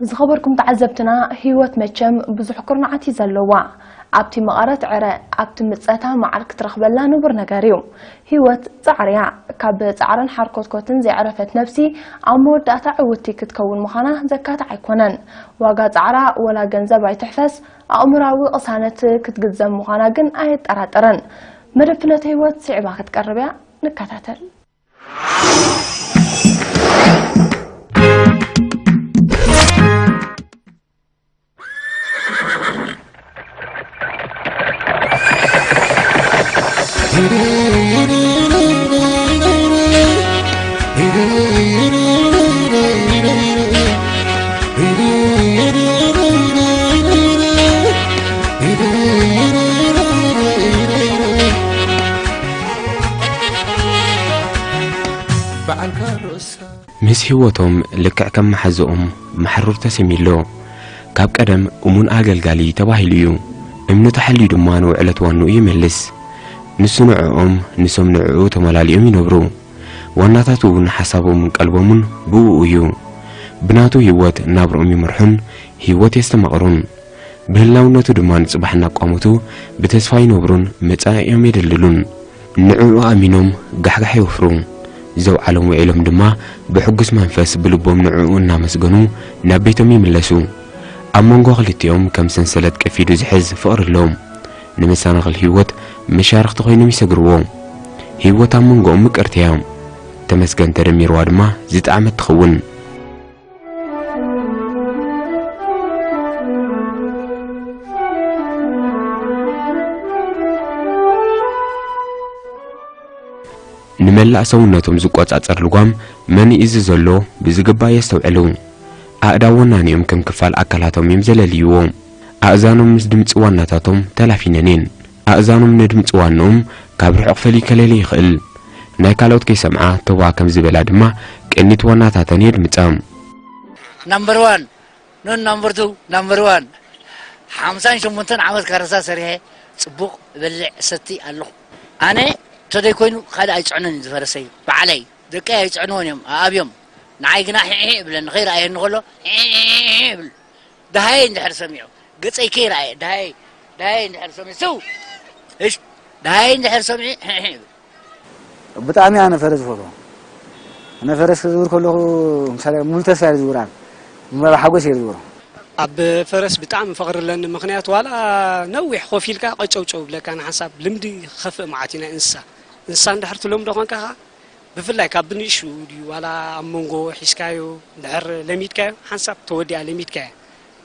ዝኸበርኩም ተዓዘብትና፣ ህይወት መቸም ብዙሕ ኩርናዓት እዩ ዘለዋ። ኣብቲ መቐረት ዕረ፣ ኣብቲ ምጸታ መዓር ክትረኽበላ ንቡር ነገር እዩ። ህይወት ጻዕሪ እያ። ካብ ጻዕርን ሓርኮትኮትን ዘይዕረፈት ነብሲ ኣብ መወዳእታ ዕውትቲ ክትከውን ምዃና ዘካትዕ ኣይኮነን። ዋጋ ጻዕራ ወላ ገንዘብ ኣይትሕፈስ፣ ኣእምራዊ ቅሳነት ክትግዘም ምዃና ግን ኣየጠራጥርን። መደብ ፍኖተ ህይወት ስዒባ ክትቀርብ እያ። ንከታተል። በዓል ካሮሳ። ምስ ህይወቶም ልክዕ ከም መሓዝኦም መሓሩር ተሰይሙ ኣሎ። ካብ ቀደም እሙን ኣገልጋሊ ተባሂሉ እዩ። እምኑ ተሓልዩ ድማ ንውዕለት ዋንኡ ይመልስ። ንሱ ንዕኦም፣ ንሶም ንዕኡ ተመላሊኦም ይነብሩ። ዋናታት እውን ሓሳቦምን ቀልቦምን ብእኡ እዩ። ብናቱ ህይወት ናብርኦም ይመርሑን ህይወት የስተማቕሩን። ብህላውነቱ ድማ ንጽባሕ እናቋመቱ ብተስፋ ይነብሩን መጻኢኦም የደልድሉን። ንዕኡ ኣሚኖም ጋሕጋሕ የውፍሩ። ዘውዓሎም ውዒሎም ድማ ብሕጉስ መንፈስ ብልቦም ንዕኡ እናመስገኑ ናብ ቤቶም ይምለሱ። ኣብ መንጎ ክልቲኦም ከም ሰንሰለት ቀፊዱ ዝሕዝ ፍቕሪ ኣሎ። ንመሰናኽል ህይወት መሻርኽቲ ኮይኖም ይሰግርዎ። ህይወት ኣብ መንጎኦም ምቅርቲ እያ። ተመስገን ተደሚርዋ ድማ ዝጠዓመት ትኸውን። ንመላእ ሰውነቶም ዝቆጻጸር ልጓም መን እዩ ዘሎ ብዝግባእ የስተውዕሉ። ኣእዳው ወናኒኦም ከም ክፋል ኣካላቶም እዮም ዘለልይዎ። ኣእዛኖም ምስ ድምጺ ዋናታቶም ተላፊነን እየን። ኣእዛኖም ንድምጺ ዋንኦም ካብ ርሑቕ ፈልዩ ከለሊ ይኽእል። ናይ ካልኦት ከይሰምዓ ተዋ ከም ዝበላ ድማ ቅኒት ዋናታተን የድምጻ። ናምበር ዋን ኖን ናምበር ቱ ናምበር ዋን ሓምሳን ሸሞንተን ዓመት ካረሳ ሰሪሐ ጽቡቕ እበልዕ እሰቲ ኣለኹ። ኣነ ተደይ ኮይኑ ካልእ ኣይጽዕኖን እዩ ዝፈረሰይ በዓለይ ደቀይ ኣይጽዕንዎን እዮም ኣኣብዮም ንዓይ ግና ሒዒ እብለኒ ከይረኣየኒ ከሎ ሒዒ እብል ደሃየ እንድሕር ሰሚዑ ገጸይ ከይረኣየ ደሃየ ደሃየ እንድሕር ሰሚዑ ስው እሽ ደሃየ እንድሕር ሰሚዑ ሒዒ እብል ብጣዕሚ ኣነ ፈረስ ዝፈትዎ። ኣነ ፈረስ ክዝውር ከለኹ ምሳሌ ሙሉ ተስፋ እየ ዝዝውር ኣነ። እምበር ሓጎስ እየ ዝዝውሮ። ኣብ ፈረስ ብጣዕሚ ፍቕሪ ኣለኒ። ምኽንያቱ ዋላ ነዊሕ ኮፍ ኢልካ ቀጨውጨው ይብለካ ንሓንሳብ ልምዲ ክኸፍእ መዓት እዩ ናይ እንስሳ። እንስሳ እንድሕር ትለምዶ ኮንካ ኸዓ ብፍላይ ካብ ብንእሽኡ ድዩ ዋላ ኣብ መንጎ ሒዝካዮ እንድሕር ለሚድካዮ ሓንሳብ ተወዲኣ ለሚድካያ።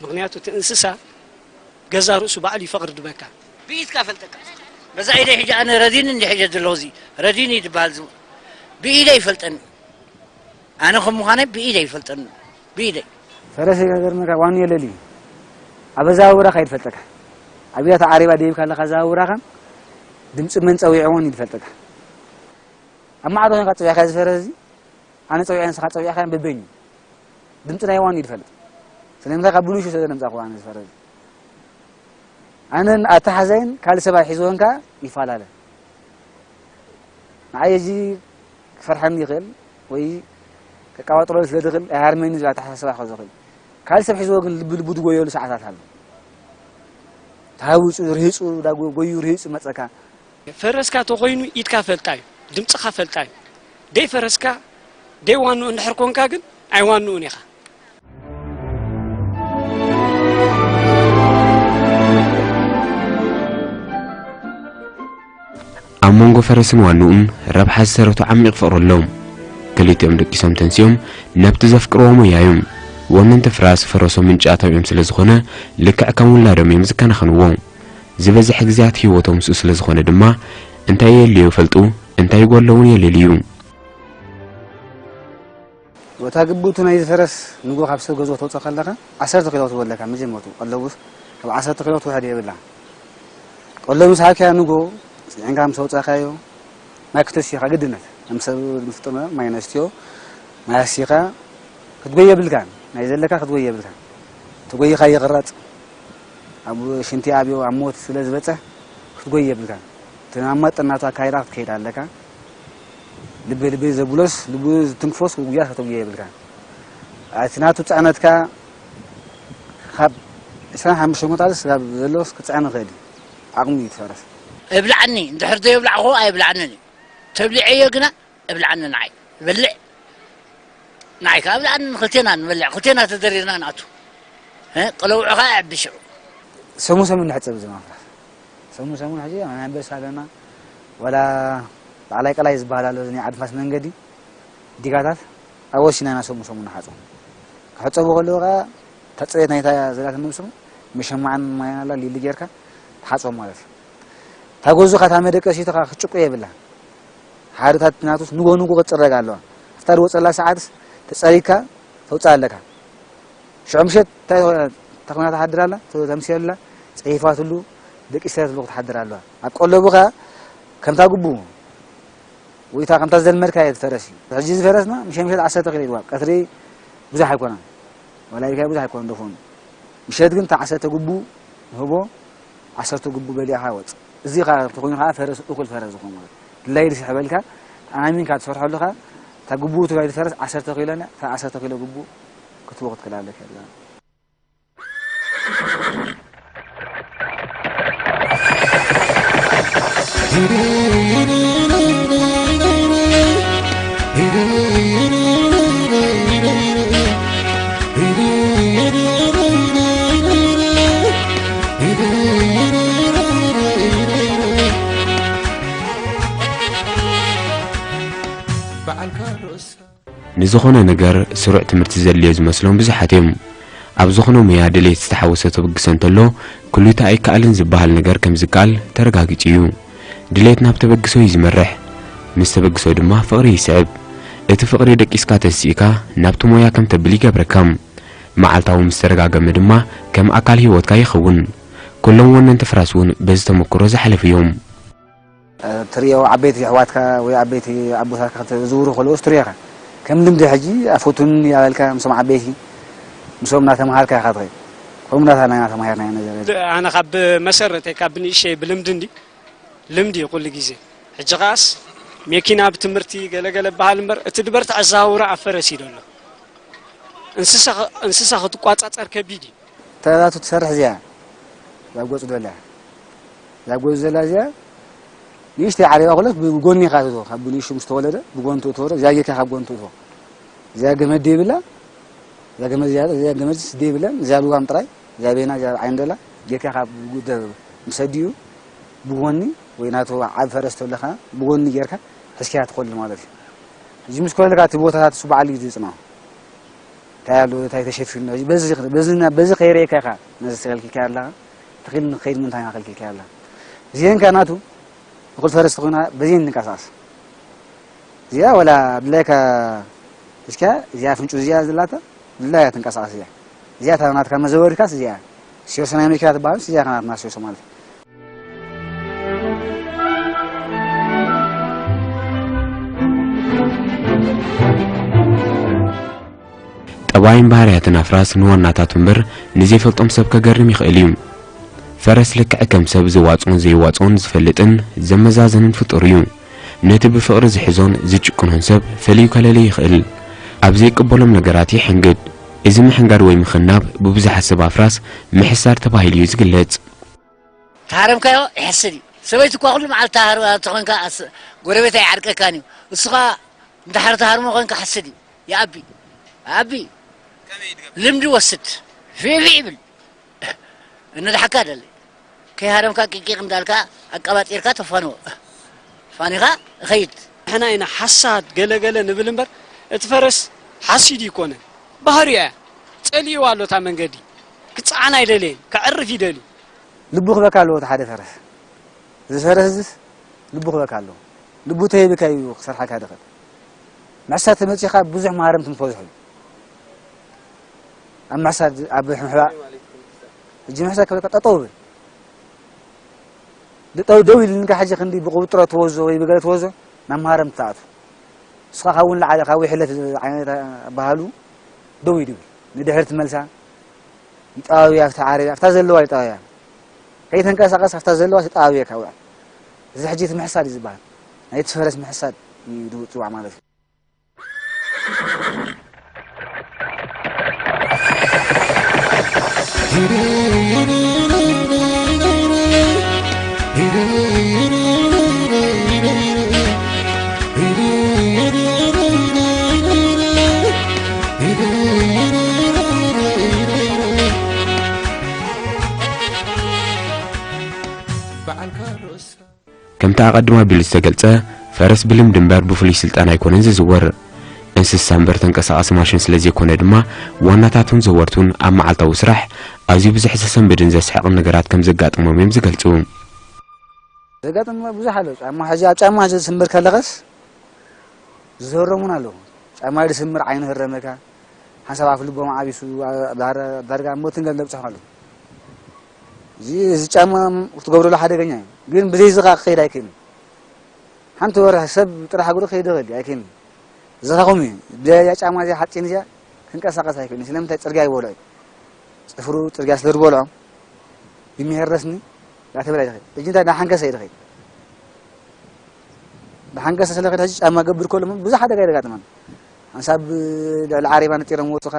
ምኽንያቱ እቲ እንስሳ ገዛ ርእሱ ባዕሉ እዩ ፍቕሪ ድበካ። ብኢድካ ፈልጠካ በዛ ኢደይ ሕጂ ኣነ ረዲኒ እንዲ ሕጀ ዘለኹ እዚ ረዲኒ እዩ ዝበሃል እዚ ብኢደይ ይፈልጠኒ ኣነ ከም ምዃነይ ብኢደይ ይፈልጠኒ ብኢደይ ፈረስ ይገርመካ ዋኑ የለል እዩ ኣብ ኣዘዋውራኻ ይፈልጠካ ኣብ ኢዳ ተዓሪባ ደይብካ ኣለኻ ኣዘዋውራኻ ድምፂ መን ፀዊዕዎን እዩ ዝፈልጠካ ኣብ ማዕዶ ኮይንካ ፀዊዕካ እዚ ፈረስ እዚ ኣነ ፀዊዐ ንስኻ ፀዊዕካ በበይኑ ድምፂ ናይ ዋኑ እዩ ዝፈልጥ ስለምንታይ ካብ ብሉሹ ስለ ዘምፃእኩ ኣነ እዚ ፈረስ እዚ ኣነን ኣተሓዛይን ካልእ ሰብኣይ ሒዝወን ከኣ ይፈላለ ንዓይ እዚ ክፈርሓኒ ይኽእል ወይ ከቃባጥረሉ ስለ ዝኽእል ኣይሃርመኒ ዝብል ኣተሓሳስባ ክሕዞ ይኽእል ካልእ ሰብ ሒዝዎ ግን ልቢ ልቡ ዝጎየሉ ሰዓታት ኣሎ ተሃዊፁ ርሂፁ ዳጎ ጎዩ ርሂፁ መፀካ ፈረስካ ተኾይኑ ኢድካ ፈልጣ እዩ ድምፅኻ ፈልጣ እዩ ደይ ፈረስካ ደይ ዋንኡ እንድሕር ኮንካ ግን ኣይዋንኡን ኢኻ ኣብ መንጎ ፈረስን ዋንኡን ረብሓ ዝሰረቱ ዓሚቕ ፍቕሪ ኣለዎም። ክልቲኦም ደቂሶም ተንሲኦም ናብቲ ዘፍቅርዎ ሞያ እዮም። ወነንቲ ፍራስ ፈረሶም ምንጪ ኣታዊኦም ስለ ዝኾነ ልክዕ ከም ውላዶም እዮም ዝከናኸንዎ። ዝበዝሕ ግዜያት ህይወቶም ምስኡ ስለ ዝኾነ ድማ እንታይ የድልዮ ይፈልጡ፣ እንታይ ይጎድሎ እውን የለልዩ። እታ ግብእቱ ናይዚ ፈረስ ንግሆ ካብ ሰብ ገዝኦ ተውፅእ ከለኻ ዓሰርተ ኪሎ ክትህቦ ኣለካ መጀመርትኡ ቀለቡስ ካብ ዓሰርተ ኪሎ ክትውሕድ የብላን ቀለቡ ምስ ሃብካያ ንግሆ ፅዒንካ ምስ ኣውፃእካዮ ማይ ክተስዮ ኢኻ ግድነት ከም ሰብ ዝፍጠር ማይ ነስትዮ ማይ ኣስቲኻ ክትጎይ የብልካን ናይ ዘለካ ክትጎይ የብልካን ተጎይኻ ይቕረፅ ኣብ ሽንቲ ኣብዮ ኣብ ሞት ስለ ዝበፅሕ ክትጎይ የብልካን እቲ ናብ መጠን ናቱ ኣካይዳ ክትከይድ ኣለካ ልቢ ልቢ ዘብሎስ ልቡ ዝትንክፎስ ጉያ ከተጉዮ የብልካን እቲ ናቱ ፅዕነትካ ካብ ዕስራን ሓሙሽተን ኩንታልስ ካብ ዘለዎስ ክፅዕን ይኽእል እዩ። ዓቕሚ እዩ እቲ ፈረስ። እብላዕኒ፣ እንድሕር ዘየብላዕኹ ኣይብላዕንን እዩ። ተብሊዐዮ ግና እብላዕኒ ንዓይ። ይበልዕ። ንዓይ ከኣ እብላዕኒ፣ ክልቴና ንበልዕ፣ ክልቴና ተደሪርና ንኣቱ። እ፣ ቅለውዑ ከኣ የዕቢ ሽዑ። ሰሙን ሰሙን ንሕጸብ እዞም ኣፍራስ። ሰሙን ሰሙን ሕጂ ኣንበሳ ኣለና። ዋላ ላዕላይ ቀላይ ዝበሃል ኣሎ፣ እዚ ናይ ዓዲ ፋስ መንገዲ ዲጋታት ኣብ ወሲና ኢና ሰሙን ሰሙን ንሓጽቦ። ክሕጸቡ ከለዉ ከኣ እታ ጽሬት ናይታ ዘላትን ነብሶም መሸማዕን ማይን ኣላ ሊሊ ጌርካ ትሓጽቦ ማለት እዩ። እታ ጎዞ ከኣ እታ መደቀሲቱ ከኣ ክትጭቁ የብላን። ሓደታት ናቱስ ንጎ ንጎ ክትጽረግ ኣለዋ። ኣብታ ዝወጸላ ሰዓትስ ተጸሪግካ ተውጽኣ ኣለካ። ሽዑ ምሸት እንታይ ተኾይና ትሓድር ኣላ? ተምስየላ፣ ጸሒፋትሉ፣ ደቂሳትሉ ክትሓድር ኣለዋ። ኣብ ቀለቡ ከኣ ከምታ ግቡ ወይ እታ ከምታ ዘልመድካዮ ትፈረስ እዩ። ሕጂ እዚ ፈረስና ምሸት ምሸት ዓሰርተ ኪሎ ይድዋብ። ቀትሪ ብዙሕ ኣይኮነን። ዋላ ኢልካ ብዙሕ ኣይኮነን ደፎኑ። ምሸት ግን እታ ዓሰርተ ግቡ ንህቦ፣ ዓሰርተ ግቡ በሊዕኻ ወጽእ። እዚ ኸኣ እንተኾይኑ ኸኣ ፈረስ እኹል ፈረስ ዝኾን ማለት። ድላዩ ዝስሕበልካ፣ ተኣማሚንካ ትሰርሐሉ ኸኣ፣ እታ ግቡ ትባይ ፈረስ ዓሰርተ ኪሎ እያ፣ እታ ዓሰርተ ኪሎ ግቡ ክትቦ ክትክል ኣለካ። ንዝኾነ ነገር ስሩዕ ትምህርቲ ዘድልዮ ዝመስሎም ብዙሓት እዮም። ኣብ ዝኾነ ሙያ ድሌት ዝተሓወሶ ተበግሶ እንተሎ፣ ኩሉ እቲ ኣይከኣልን ዝበሃል ነገር ከም ዝከኣል ተረጋጊጹ እዩ። ድሌት ናብ ተበግሶ እዩ ዝመርሕ። ምስ ተበግሶ ድማ ፍቕሪ ይስዕብ። እቲ ፍቕሪ ደቂስካ ተንሲእካ ናብቲ ሞያ ከም ተብል ይገብረካ። መዓልታዊ ምስ ተደጋገመ ድማ ከም ኣካል ህይወትካ ይኸውን። ኩሎም ወነንቲ ፍራስ እውን በዚ ተመክሮ ዝሓለፉ እዮም። ትርእዮ ዓበይቲ ኣሕዋትካ ወይ ዓበይቲ ኣቦታትካ ክትዝውሩ ከለውስ ትርእዮ ኢኻ። ከም ልምዲ ሕጂ ኣፈቱኒ ያበልካ ምስኦም ዓበይቲ ምስኦም እናተምሃርካ ኢኻ ትኸይድ። ከምኡ እናተሃልና ኢና ተማሂርና ኢና ነዚ። ኣነ ካብ መሰረተይ ካብ ንእሸይ ብልምዲ እንዲ ልምዲ እዩ ኩሉ ግዜ። ሕጂ ኸኣስ ሜኪና ብትምህርቲ ገለገለ በሃል እምበር እቲ ድበርትዕ ኣዘዋውራ ኣብ ፈረስ እዩ ዘሎ። እንስሳ እንስሳ ክትቋጻጸር ከቢድ እዩ። ተራቱ ትሰርሕ እዚኣ እዛ ጎጽ ዶላ እዛ ጎጽ ዘላ እዚኣ ንእሽተይ ዓለባ ኩለት ብጎኒ ኢኻ ትእትዎ። ካብ ንእሽቱ ምስ ተወለደ ብጎኒ ትእትዎ። እዚኣ ጌርካ ካብ ጎኒ ትእትዎ። እዚኣ ገመድ ደይብላ እዛ ገመድ እዚኣ እዚኣ ገመድ ደይብለን እዚኣ ልዋም ጥራይ እዚኣ በይና እዚኣ ዓይኒ ደላ ጌርካ ካብ ጉደ ምስ ኣዲኡ ብጎኒ ወይ ናቱ ዓቢ ፈረስ ተለኻ ብጎኒ ጌርካ ሕዝክያ ትኸሉ ማለት እዩ። እዚ ምስ ኮለልካ እቲ ቦታታት እሱ በዓል እዩ ዝጽንዖ። እንታይ ኣሎ እንታይ ተሸፊኑ በዚ በዚ ከይረእካ ኢኻ ነዚ ተኸልኪልካ ኣለኻ። ተኺል ንኸይድ ምንታይ ኢና ከልኪልካ ኣለኻ። እዚአን ከኣ ናቱ እኹል ፈረስ ተኾይና በዚአን ንንቀሳቐስ። እዚኣ ወላ ድላይካ እስኪያ እዚኣ ፍንጩ እዚኣ ዘላታ ድላያ ትንቀሳቐስ እዚኣ። እዚኣ እታ ናትካ መዘወሪካስ እዚኣ። ሲዮሶ ናይ መኪና ትበሃል እዚኣ ከ ናትና ሲዮሶ ማለት እዩ። ጠባይን ባህርያትን ኣፍራስ ንዋናታቱ እምበር ንዘይፈልጦም ሰብ ከገርም ይኽእል እዩ። ፈረስ ልክዕ ከም ሰብ ዘዋጽኦን ዘይዋጽኦን ዝፈልጥን ዘመዛዝንን ፍጡር እዩ። ነቲ ብፍቕሪ ዝሕዞን ዝጭቁኖን ሰብ ፈልዩ ከለሊ ይኽእል። ኣብ ዘይቅበሎም ነገራት ይሕንግድ። እዚ ምሕንጋድ ወይ ምኽናብ ብብዙሓት ሰብ ኣፍራስ ምሕሳር ተባሂሉ እዩ ዝግለጽ። ተሃረምካዮ ይሕስድ እዩ። ሰበይቲ እኳ ኩሉ መዓልቲ ተሃርማ ተኾንካ ኣስ- ጎረቤት ኣይዓርቀካን እዩ። እሱ ኸዓ እንድሕር ተሃርሞ ኮንካ ሕስድ እዩ። ይኣቢ። ይኣቢ። ልምዲ ወስድ። ፊዒ ፊዒ ይብል። እነድሓካ ደሊ። ከይሃረምካ ቂቂቅ እንዳልካ ኣቀባጢርካ ተፋንዎ። ፋኒኻ እኸይድ። ንሕና ኢና ሓሳድ ገለ ገለ ንብል እምበር እቲ ፈረስ ሓሲድ ይኮነን። ባህሪኡ እያ። ጸሊእዋ ኣሎ እታ መንገዲ። ክጸዓን ኣይደለየን። ከዕርፍ ይደሊ። ልቡ ክበካ ኣለዎ እቲ ሓደ ፈረስ። እዚ ፈረስ እዚስ ልቡ ክበካ ኣለዎ። ልቡ ተይብካ እዩ ክሰርሓካ ድኽእል። ምሕሳድ ተመጺኻ ብዙሕ መሃረምቲ ምስ በዝሑ እዩ። ኣብ ምሕሳድ ኣብ ምሕባእ ሕጂ ምሕሳድ ክብለካ ጠጠው ብል። ደጠው ደው ኢልንካ ሕጂ ክንዲ ብቁብጥሮ ትወዞ ወይ ብገለ ትወዞ ናብ መሃረምቲ ትኣቱ። ንስኻ ካብ እውን ላዕሊ ካብ ውሕለት ዓይነት ኣባሃሉ ደው ይድብል። ንድሕር ትመልሳ ይጠባብያ ኣብታ ዓረብያ ኣብታ ዘለዋ ይጠባብያ። ከይተንቀሳቐስ ኣብታ ዘለዋ ተጠባብየካ ውዕል። እዚ ሕጂ እቲ ምሕሳድ እዩ ዝበሃል። ናይቲ ፈረስ ምሕሳድ እዩ ዝውፅዋዕ ማለት እዩ። ከምቲ ኣቐድም ኣቢሉ ዝተገልጸ፣ ፈረስ ብልምዲ እምበር ብፍሉይ ስልጣን ኣይኮነን ዝዝወር። እንስሳ እምበር ተንቀሳቓሲ ማሽን ስለ ዘይኮነ ድማ፣ ዋናታቱን ዘወርቱን ኣብ መዓልታዊ ስራሕ ኣዝዩ ብዙሕ ዘሰንብድን ዘስሕቕን ነገራት ከም ዘጋጥሞም እዮም ዝገልጹ። ዘጋጥም ብዙሕ ኣሎ። ጫማ ሕጂ ኣብ ጫማ ሕጂ ዝስንብር ከለኸስ ዝዘሮም እውን ኣለዉ። ጫማ ድስምር ዓይኑ ህረመካ፣ ሓንሳብ ኣፍ ልቦም ዓቢሱ፣ ዳርጋ ሞትን ገለ ለብጽሑ ኣለዉ። እዚ፣ እዚ ጫማ ክትገብረሉ ሓደገኛ እዩ። ግን ብዘይ እዚ ኸዓ ክኸይድ ኣይክእልን። ሓንቲ ወርሒ ሰብ ጥራሕ እግሩ ክኸይድ ይኽእል እዩ፣ ኣይክእልን። እዚ ኸኹም እዩ። ብያ ጫማ እዚኣ ሓፂን እዚኣ ክንቀሳቐስ ኣይክእልን። ስለምንታይ? ፅርግያ ይበልዖ እዩ። ፅፍሩ ፅርግያ ስለ ዝበልዖ፣ ብሚሄር ረስኒ ዳተበላ ይኸይድ። ሕጂ እንታይ ዳሓንከሰ እዩ ዝኸይድ። ዳሓንከሰ ስለ ኸይድ፣ ሕጂ ጫማ ገብር ከሎ ብዙሕ ሓደጋ ይደጋጥመና። ሓንሳብ ልዕሊ ዓሬባ ነጢሮም ወፁኻ፣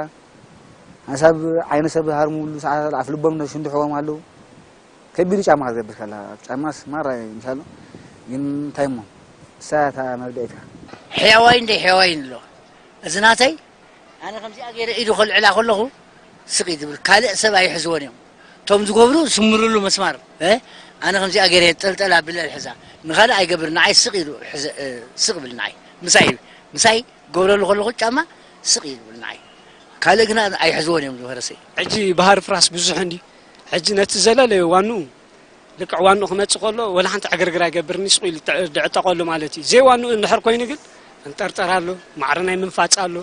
ሓንሳብ ዓይኒ ሰብ ሃርሙሉ ሰዓት ኣፍ ልቦም ነሽንድሕዎም ኣለዉ። ከቢድ ጫማ ክትገብር ከላ፣ ጫማስ ማራ እዩ ምሻሎ። ግን እንታይ እሞ፣ እሳ እታ መብደኢትካ። ሕያዋይ እንደ ሕያዋይ ኣሎ። እዚ ናተይ፣ ኣነ ከምዚኣ ገይረ ኢዱ ከልዕላ ከለኹ ስቕ እዩ ዝብል። ካልእ ሰብ ኣይሕዝዎን እዮም። እቶም ዝገብሩ ስምርሉ መስማር፣ እ? ኣነ ከምዚኣ ገይረ ጠልጠል ኣብለ ሕዛ። ንኻልእ ኣይገብር፣ ንዓይ ስቕ ኢሉ ሕዘ-፣ እ፣ ስቕ ብል ንዓይ። ምሳይ፣ ምሳይ ገብረሉ ከለኹ ጫማ ስቕ እዩ ዝብል ንዓይ። ካልእ ግና ኣይሕዝዎን እዮም ዝፈረሰይ። ሕጂ ባህሪ ፍራስ ብዙሕ እንዲ። ሕጂ ነቲ ዘለለዮ ዋንኡ፣ ልክዕ ዋንኡ ክመጽእ ከሎ፣ ወላ ሓንቲ ዕግርግር ኣይገብርን፣ ስቕ ኢሉ ይትዕ-፣ ድዕጠቐሉ ማለት እዩ። ዘይ ዋንኡ እንድሕር ኮይኑ ግን፣ እንጠርጠር ኣሎ፣ ማዕረ ናይ ምንፋጽ ኣሎ።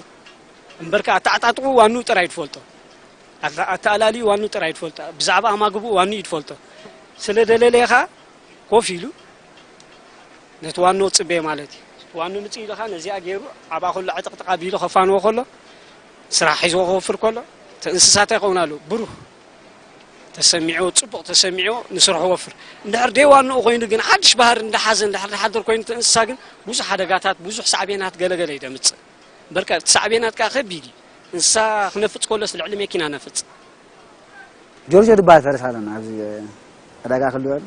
እምበርከ ኣተዓጣጥቑ ዋንኡ ጥራይ ትፈልጦ። ኣተ-፣ ኣተኣላልዩ ዋንኡ ጥራይ ትፈልጦ። ብዛዕባ ኣማግብኡ ዋንኡ እዩ ትፈልጦ። ስለ ደለለየ ኸኣ ኮፍ ኢሉ ነቲ ዋንኡ ጽበየ ማለት እዩ። ዋንኡ ምጽእ ኢሉ ኸኣ ነዚኣ ገይሩ ኣብኣ ከሎ ዕጥቕጥቕ ኣቢሉ ከፋንዎ ከሎ፣ ስራሕ ሒዝዎ ክወፍር ከሎ፣ እቲ እንስሳ እንታይ ይኸውን ኣሎ? ብሩህ ተሰሚዕዎ፣ ጽቡቕ ተሰሚዕዎ ንስርሑ ወፍር። እንድሕር ደይ ዋንኡ ኮይኑ ግን ሓድሽ ባህሪ እንዳሓዘ እንድሕር ዝሓድር ኮይኑ እቲ እንስሳ ግን ብዙሕ ሓደጋታት፣ ብዙሕ ሳዕቤናት ገለገለ እዩ ደምጽእ። እምበርካ እቲ ሳዕቤናት ከኣ ከቢድ እዩ። እንስሳ ክነፍጽ ከሎስ ልዕሊ መኪና ነፍጽ። ጆርጆ ዝበሃል ፈረስ ኣለና ኣብዚ ዕዳጋ ክልወል።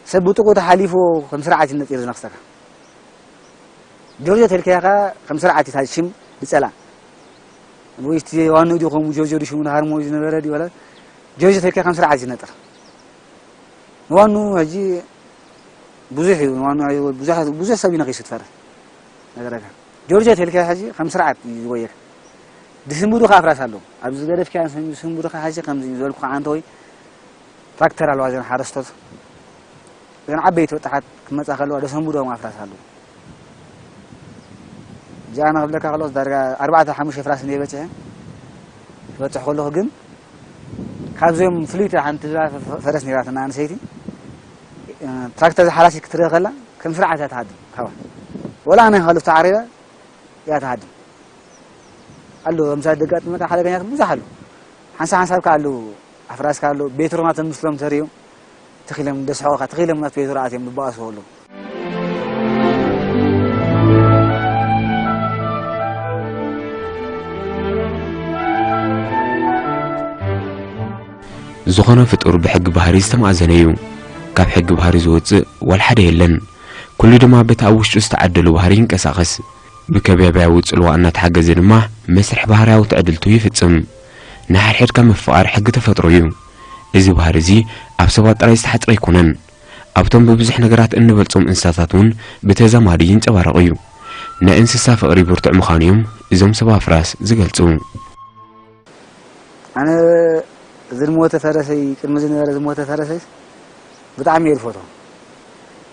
ሰብ ብጥቑ ተሓሊፉ ከም ስርዓት እዩ ነጢሩ ዝነኽሰካ። ጆርጆ ተልካያ ኸኣ ከም ስርዓት እዩ ሽም ዝጸላ። ወይ እቲ ዋንኡ ድዩ ከምኡ ጆርጆ ድዩ ሽሙ ንሃርሞ ዝነበረ ድዩ ወላ ጆርጆ ተልካያ ከም ስርዓት እዩ ዝነጥር። ንዋንኡ ሕጂ ብዙሕ እዩ፣ ንዋንኡ ብዙሕ፣ ብዙሕ ሰብ እዩ ነኺሱ ትፈርህ። ነገረካ። ጆርጆ ተልካያ ሕጂ ከም ስርዓት እዩ ዝጎየካ። ድስንቡዱ ኸኣ ኣፍራስ ኣለዎ። ኣብዚ ዝገደፍካያ ድስንቡዱ ኸኣ ሕጂ ከምዚ ዝበልኩ ኸዓ እንተ ወይ ትራክተር ኣለዋ እዘን ሓረስቶት። እዘን ዓበይቲ ወጣሓት ክመጻ ከለዋ ደሰንቡዶም ኣፍራስ ኣለዉ። እዚኣ ኣነ ክብለካ ከለኹ ዳርጋ ኣርባዕተ ሓሙሽተ ፍራስ እንደ በጽሐ፣ ክበጽሕ ከለኹ ግን ካብዚኦም ፍልይቲ ሓንቲ ዝባ ፈረስ ነይራትና ኣንሰይቲ፣ ትራክተር ዝሓላሲ ክትረአ ከላ ከም ስርዓት እያ ትሃድም ካባ። ወላ ኣነ ከሉ ተዓሪበ እያ ትሃድም። ኣሎ፣ ከምሳ ደጋጥመካ ሓደገኛታት ብዙሕ ኣሎ። ሓንሳብ ሓንሳብ ከኣ ኣለዉ፣ ኣፍራስ ከኣ ኣለዉ፣ ቤትሮናቶም ምስሎም ተርእዮም፣ ተኺሎም ደስሕቑኻ፣ ተኺሎም ናት ቤትሮ ኣትዮም ብባእስዎ ኣለዉ። ዝኾነ ፍጡር ብሕጊ ባህሪ ዝተማእዘነ እዩ። ካብ ሕጊ ባህሪ ዝወጽእ ዋላ ሓደ የለን። ኩሉ ድማ በቲ ኣብ ውሽጡ ዝተዓደሎ ባህሪ ይንቀሳቐስ። ብከባብያዊ ጽልዋ እናተሓገዘ ድማ መስርሕ ባህርያዊ ትዕድልቱ ይፍጽም። ንሓድሕድካ ምፍቓር ሕጊ ተፈጥሮ እዩ። እዚ ባህሪ እዚ ኣብ ሰባት ጥራይ ዝተሓጽረ ኣይኮነን። ኣብቶም ብብዙሕ ነገራት እንበልጾም እንስሳታት እውን ብተዛማዲ ይንጸባረቕ እዩ። ናይ እንስሳ ፍቕሪ ብርቱዕ ምዃኑ እዮም እዞም ሰብ ኣፍራስ ዝገልጹ። ኣነ እዚ ዝሞተ ፈረሰይ፣ ቅድሚ ዝነበረ ዝሞተ ፈረሰይ ብጣዕሚ እየ ዝፈትዎ።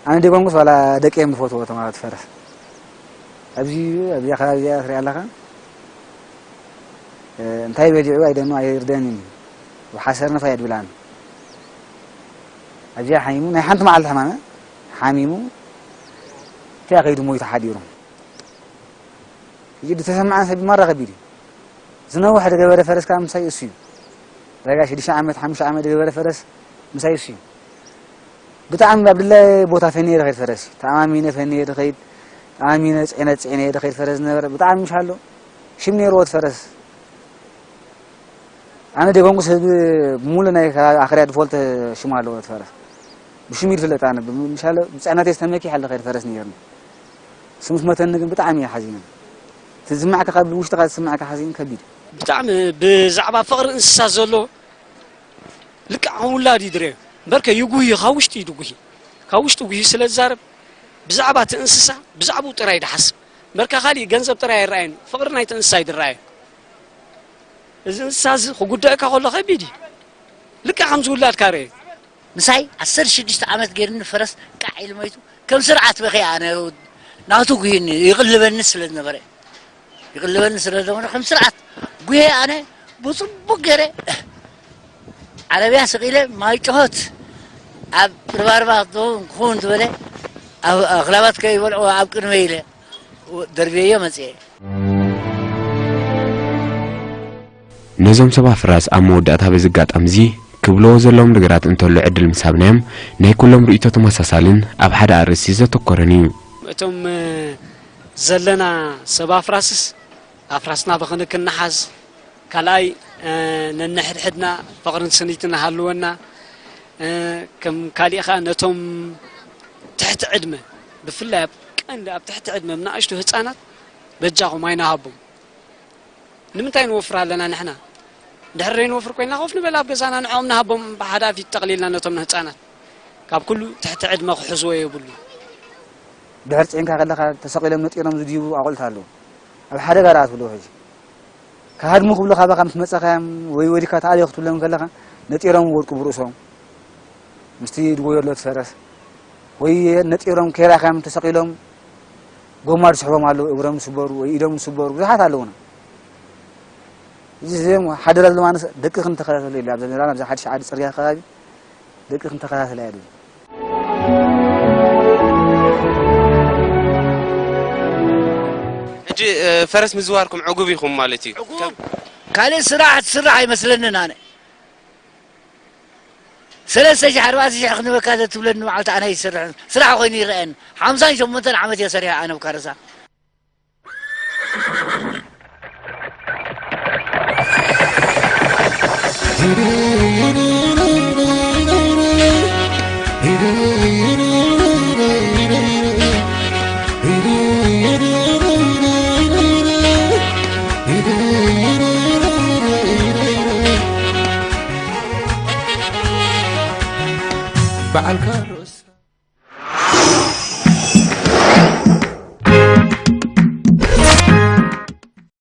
ኣነ ደይኮንኩስ ዋላ ደቂ እዮም ዝፈትዎ እቶም ኣብቲ ፈረስ። ኣብዚ፣ ኣብዚኣ ከባቢ እዚኣ ትሪኣ ኣለኻ፣ እ፣ እንታይ በሊዑ ኣይደኑ ኣይርደን እዩ። ብሓሰር ንፋ የድብላን። ኣብዚኣ ሓሚሙ፣ ናይ ሓንቲ መዓልቲ ሕማመ ሓሚሙ፣ እቲኣ ከይዱ ሞይቱ ሓዲሩ። ሕጂ ዝተሰምዓን ሰብ ማራ ከቢድ እዩ። ዝነውሕ ዝገበረ ፈረስ ከዓ ምሳይ እሱ እዩ። ዳርጋ ሽዱሽተ ዓመት፣ ሓሙሽተ ዓመት ዝገበረ ፈረስ ምሳይ እሱ እዩ። ብጣዕሚ ኣብ ድላይ ቦታ ፈንየ ዝኸይድ ፈረስ እዩ። ተኣማሚነ ፈንየ ዝኸይድ፣ ተኣማሚነ ጽዕነት ጽዕነ ዝኸይድ ፈረስ ዝነበረ ብጣዕሚ ምሽ ኣሎ። ሽም ነይርዎ እቲ ፈረስ። ኣነ ደገንጉስ ህዝቢ ብምሉእ ናይ ኣኽርያ ድፎልት ሽሙ ኣለዎ እቲ ፈረስ። ብሽሙ እዩ ዝፍለጥ። ኣነ ብምሻለ ብፅዕነተይ ዝተመኪ ሓለ ኸይድ ፈረስ ነይርኒ። ስምስ መተኒ ግን ብጣዕሚ እየ ሓዚነ። እቲ ዝስማዕካ ካብ ውሽጥኻ ዝስማዕካ ሓዚን ከቢድ እዩ። ብጣዕሚ ብዛዕባ ፍቕሪ እንስሳ ዘሎ ልክዕ ከም ውላድ እዩ ድረዮ። እምበርከ ይጉሂ፣ ካብ ውሽጢ እዩ ድጉሂ። ካብ ውሽጢ ጉሂ ስለ ዝዛረብ ብዛዕባ እቲ እንስሳ ብዛዕባኡ ጥራይ ድሓስብ። እምበርከ ካሊእ ገንዘብ ጥራይ ኣይረኣየን። ፍቕሪ ናይቲ እንስሳ እዩ ድረኣዮ። እዚ እንስሳ እዚ ክጉደእካ ከሎ ከቢድ እዩ። ልክዕ ከምዚ ውላድካ ርእ። ምሳይ ዓሰርተ ሽዱሽተ ዓመት ገይርኒ ፈረስ ቃዕ ኢሉ መይቱ። ከም ስርዓት በኺ ኣነ ናቱ ጉሂኒ ይቕልበኒ ስለ ዝነበረ፣ ይቕልበኒ ስለ ዝነበረ ከም ስርዓት ጉሄ ኣነ ብጽቡቕ ገይረ ዓረብያ ስቕ ኢለ ማይ ጮኸት ኣብ ርባርባ ክኸውን ዝበለ ኣብ ኣኽላባት ከይበልዑ ኣብ ቅድመ ኢለ ደርብየዮ መጽኤ። ነዞም ሰብ ኣፍራስ ኣብ መወዳእታ በዚ ኣጋጣሚ እዚ ክብልዎ ዘለዎም ነገራት እንተሎ ዕድል ምስ ሃብናዮም፣ ናይ ኩሎም ርእይቶ ተመሳሳልን ኣብ ሓደ ኣርእስቲ ዘተኮረን እዩ። እቶም ዘለና ሰብ ኣፍራስስ ኣፍራስና ብኽንክን ንሓዝ፣ ካልኣይ ነንሕድሕድና ፍቕርን ስኒትን ሃልወና፣ ከም ካሊእ ኸዓ ነቶም ትሕቲ ዕድመ ብፍላይ ኣብ ቀንዲ ኣብ ትሕቲ ዕድመ ንኣሽቱ ህፃናት በጃኹም ኣይንሃቦም። ንምንታይ ንወፍር ኣለና ንሕና? ድሕር ዘይንወፍር ኮይንና ኮፍ ንበል ኣብ ገዛና ንዕኦም ንሃቦም ብሓዳፊት ጠቕሊልና ነቶም ንህፃናት ካብ ኩሉ ትሕቲ ዕድመ ክሕዝዎ የብሉ። ድሕር ፅዒንካ ከለኻ ተሰቒሎም ነጢሮም ዝድይቡ ኣቑልት ኣለዉ። ኣብ ሓደጋ ደኣ ትብሎ ሕጂ። ክሃድሙ ክብሉ ካባኻ ምስ መፀኻዮም ወይ ወዲካ ተኣልዮ ክትብሎም ከለኻ ነጢሮም ወድቁ ብርእሶም። ምስቲ ድጎዮ ኣሎ እቲ ፈረስ ወይ ነጢሮም ከይራኻዮም ተሰቒሎም ጎማ ዝስሕቦም ኣለዉ፣ እግሮም ዝስበሩ ወይ ኢዶም ዝስበሩ ብዙሓት ኣለዉና። እዚ እዚኦም ሓደራ ዘለዋንስ ደቂ ክንተኸታተሉ ኢለ ኣብ ዘመራን ኣብዚ ሓድሽ ዓዲ ፅርግያ ከባቢ ደቂ ክንተኸታተላ እየ። ሕጂ ፈረስ ምዝዋርኩም ዕጉብ ኢኹም ማለት እዩ። ካልእ ስራሕ ትስራሕ ኣይመስለንን ኣነ። ሰለስተ ሽሕ ኣርባዕተ ሽሕ ክንበካ ዘትብለኒ መዓልቲ ኣነ ኣይሰርሕን። ስራሕ ኮይኑ ይረኣየኒ። ሓምሳን ሸሞንተን ዓመት እየ ሰሪሐ ኣነ ብካረሳ። በዓልካ